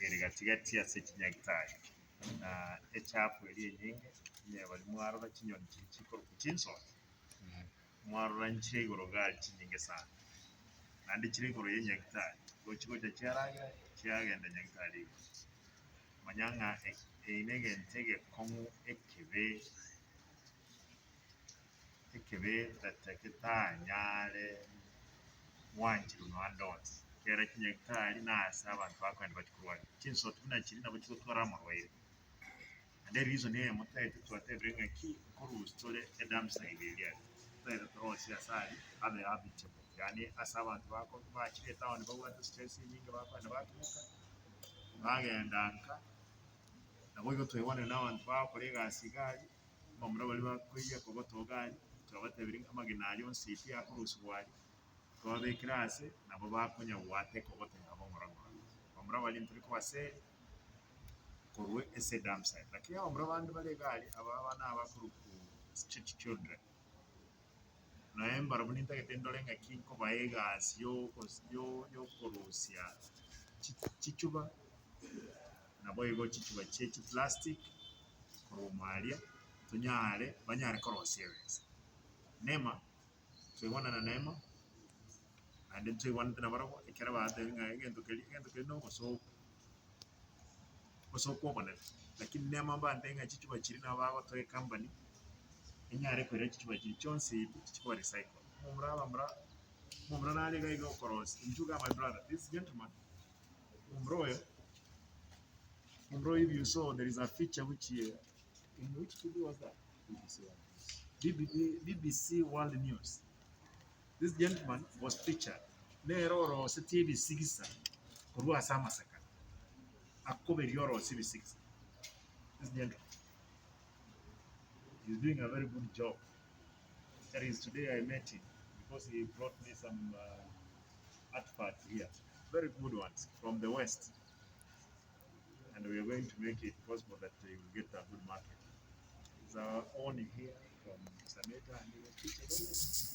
Ere gati-gati ase chinyagitari, na echafu eria enyinge, onye baria mwarora chinyoni chiria chikorokwa chinsoti, mwarora nchire igoro gari chinyinge sana, naende chire igoro ya enyagitari, igo chigocha chiaragera chiagenda nyagitari igoro. Manya ng'a eye na egento egekong'u ekebe, ekebe getanyare gwancherwa nonya ande onsi, ekero chinyagitari na ase abanto bakogenda bachia korwaria. Chinsoti buna chiria nabo chigotwara amarwaire, naende ereason eyemo totagete twatebire ng'aki nkorusia tore edamp site eria aria, totagete torosie ase aria abe habitable, yaani ase abanto bako bachire etown babwate stress enyinge bakogenda batimoka, bagenda nka, nabo igo twaigwanire na abanto bagokora egasi iga aria. Abamura baria bakoiyia kogotoga aria, twabatebirie ng'a amagena aria onsi pi akorusigwa aria, twababekire aase, nabo bakonya goata ekogoto yabo ng'ora ng'ora. Abamura baria ntori kobaseria korwa ase edam site. Lakini abamura bande bare iga aria, aba abana aba bakorokwa street children, naye mbarabwo nintagete ndore ng'aki nkobaa egasi yokos yo- yokorusia chi- chichuba, naboigo chichuba chie chiplastic. Korwa omoaria tonyare banyare korosia ebesa. Nema, twaigwana na Neema, naende ntwaigwanete nabarabwo ekero batebia ng'a egento keria egento keria na obosooku, obosooku obonene. Lakini Neema mbantebie ng'a chichuba chiria nabo bagotoa ecompany, enyare koira chichuba chiria chionsi pi chichie koba recycled. Omomura abamura, omomura nare iga iga okorosia, intwe iga my brother, this gentleman, Omomura oyo, omomura oyo if you saw there is a feature which in which TV was that? BBC, BBC World News. This gentleman was featured. Nere orosetie ebisigisa korwa ase amasakara. Akoberia orosie ebisigisa. This gentleman. He's doing a very good job. That is today I met him because he brought me some uh, artifacts here, very good ones from the West. And we are going to make it possible that they will get a good market. It's our own here from Sameta and he was featured already.